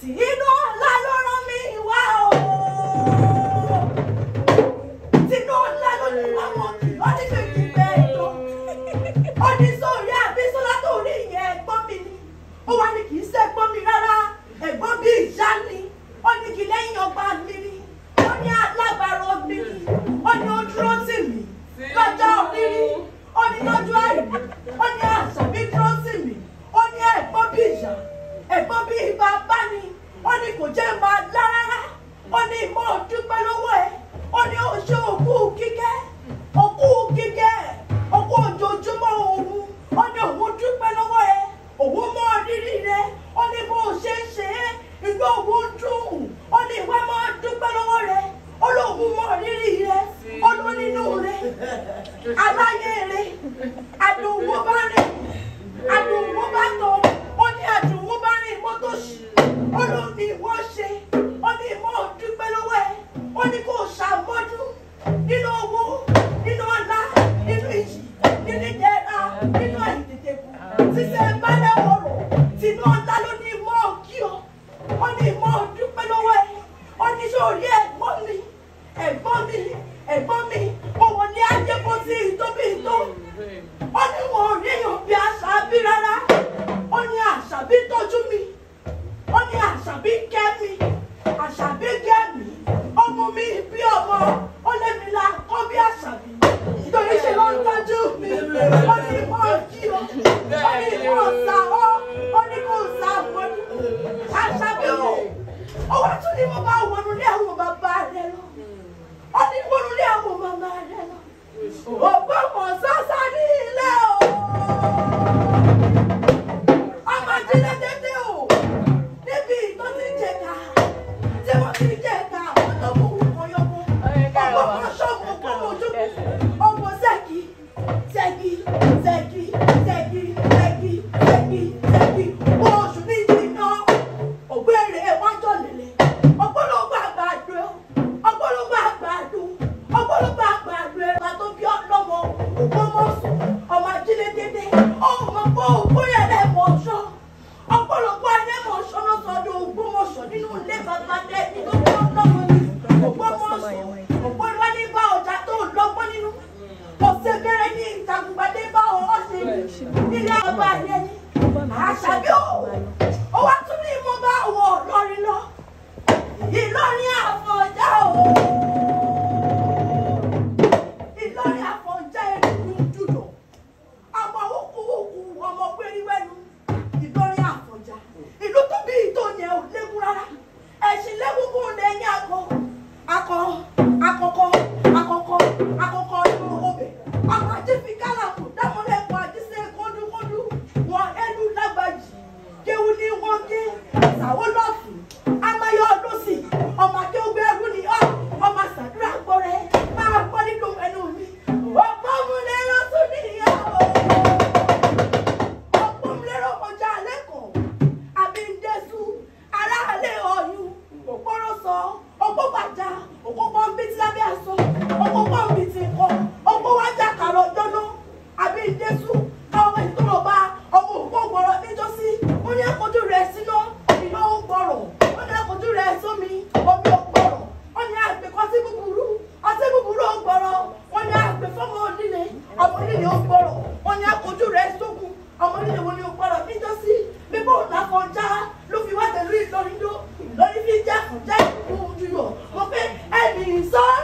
Tí inú ọ̀la ló rán mi wá o. Tinú ọ̀la ló ní àwọn kì ó ní kí n bẹ́ẹ̀ tó. Ó ní sórí Àbísọ́lá tó rí ìyẹn ẹ̀gbọ́n mi ni. Ó wá ní kì í ṣe ẹ̀gbọ́n mi rárá, ẹ̀gbọ́n bí ìyá ni. Ó ní kí lẹ́yìn ọgbà mi ni. Ó ní alábàárọ̀ mi ni. Ó ní ó dúró tì mí lọ́jọ́ rírí. Ó ní lọ́jọ́ àìrí. Ó ní Àṣàbí dúró tì mí. Ó ní ẹ̀gbọ́n bí ìyá, ẹ̀gbọ́n bí bàbá ni. Ó ní kò jẹ́ máa lá rárá. Ó ní mo dúpẹ́ lọ́wọ́ ẹ̀. Ó ní ó ṣe òkú kíkẹ́, òkú kíkẹ́, òkú ojoojúmọ́ òun. Ó ní òun dúpẹ́ lọ́wọ́ ẹ̀. Òun mọ rírì rẹ̀. Ó ní bó ṣe ń ṣe é, inú òun dùn. Ó ní ìwà máa dúpẹ́ lọ́wọ́ rẹ̀. Ó lóun mọ rírì rẹ̀. Ó ló nínú rẹ̀. Aláyé rẹ̀. Àdùnwó bá rìn. Àdùnwó bá tọ̀. Ó ní àdùnwó bá rìn mọ́tò ṣì. Ó ló ní ìwọ ṣe. Ó ní ìmọ̀ dúpẹ́ lọ́wọ́ ẹ̀. Ó ní kó ṣàmọ́dún nínú owó, nínú ọlá, nínú iyì, nínú ìdẹ̀ra, nínú àìtètèkù. Ṣíṣe balẹ̀ ọ̀rọ̀ tinú ọlá ló ní ìmọ̀ kí ọ. Ó ní ìmọ̀ dúpẹ́ lọ́wọ́ ẹ̀. Ó ní sórí ẹ̀gbọ́n mi, ẹ̀gbọ́n mi, ẹ̀gbọ́n mi. Mo wọ̀ ní ajé kó sí ìtóbi tó. Ó ní wọn ò rí èèyàn bí Àṣàbí rárá. Ó ní Àṣàbí tọ́jú mi. Ó ní Àṣàbí kẹ́ mi. Àṣàbí gẹ́ mi. Ọmọ mi bí ọmọ. Ó lé mi la kọ́ bí Àṣàbí. Nítorí ṣe ló ń tọ́jú mi. Ó ní mọ̀ kí o. Ó ní mọ̀ sá ọ́. Ó ní kò sá mọ́dún. Àṣàbí o. Ó wá tún ní mo bá wọnú lé àwọn bàbá rẹ lọ. Ó ní wọnú lé àwọn màmá rẹ lọ. Ògbómọ̀ sásá ní ilé o. Ọmọ ajílẹ̀ dédé o. Níbi tó ti jẹ̀ka. Tí wọ́n ti jẹ̀ka, wọ́n tó mú òun yọmọ. Ògbómọ̀ ṣọ́ọ̀bù ògbómọ̀ ojúkú. Ọmọ sẹ́kì, sẹ́kì, sẹ́kì, sẹ́kì, sẹ́kì, sẹ́kì, sẹ́kì. Oṣù ní jiná. Ògbére wájọ́ lélẹ̀. Ọ̀pọ̀lọpọ̀ àgbàdo. Ọ̀pọ̀lọpọ̀ àgbàdo. Ọ̀pọ̀lọpọ̀ àgbàdo ẹ̀rọ tó bí ọlọ́mọ Ògbómọ̀ṣọ́. Ọmọ ajílẹ̀ dédé. Ọmọ pọ̀ ògbóyè lẹ́mọ̀ọ́ṣọ́. Ọ̀pọ̀lọpọ̀ ẹlẹ́mọ̀ọ́ṣọ́ ló sọdọ̀ Ògbómọ̀ṣọ́ nínú ilé bàbá dé ní tó bí ọlọ́mọ ní Ògbómọ̀ṣọ́. Ògbómọ̀ṣọ́ ní bá ọjà tó lọ́gbọ́n nínú. Ọ̀sẹ̀ bẹ̀rẹ̀ ní ìtàgùngbàdé bá ọ̀ ṣe nílé bàbá rẹ̀ ní. Àṣàbí o. Ó wá tún ní mo bá wọ̀ Ìlọrin lọ. Ìlọrin Àfọ̀njá o. Ìlọrin Àfọ̀njá ẹ̀rù jùlọ. Ọmọ òkú ọmọ péré-wẹ́nu. Ìlọrin Àfọ̀njá. Ìlú tó bí ìtò yẹn ò léwu rárá. Ẹ̀sìn lẹ́gúngún lẹ́yìn akọ. Akọ, akọkọ, akọkọ, akọkọ inú ọbẹ̀. Ọmọ ajé fi kálàkù dámọ́lẹ́kọ̀ọ́ ajíṣẹ́ kọ́dúkọ́dú. Wọn ẹnu lágbàjì. Kéwu ní wọ́n gé. Sàwó lọ́tù. Amáyọ̀ lọ́sì. Ọmọ akéwùgbẹ́rú ni ọ́. Ọmọ àṣàdúrà gbọ́rẹ́. Máa gbọ́ nínú ẹnu mi. Òpómúléró tún nìyẹn o. Òpómúléró kọjá lẹ́kọ̀ọ́. Àbíndésù. Aráalé ọ̀yún. Òpóró sọ. Òpó gbàjà. Òpó pọ́nbítí lábẹ́ aṣọ. Òpó pọ́nbítí kọ. Òpó wájà kàrọ̀ jọ́nà. Àbíndésù. Àwọn ìtòrọ̀bá. Ọmọ òpó gbọ́rọ̀ níjọ́sí. Ó ní àkójú rẹ̀ síná. Iná ó gbọ́rọ̀. Ó ní àkójú rẹ̀ sómi. Omi ò gbọ́rọ̀. Ó ní àgbẹ̀kọ́ sí búburú. Ọtí búburú ó gbọ́rọ̀. Wọ́n ní àgbẹ̀ fọ́mọ onílé. Ọmọ onílé ó gbọ́rọ̀. Wọ́n ní àkójú rẹ̀ sógun. Ọmọ onílé wo ni ó gbọ́rọ̀ níjọ́sí. Bíbọ̀ làkọjá ló fi wá tẹ̀lú Ìlọrin dó. Ìlọrin fi jẹ́ àkọjá ìlú Júyọ̀. Mo pé ẹnì sọ́ọ́.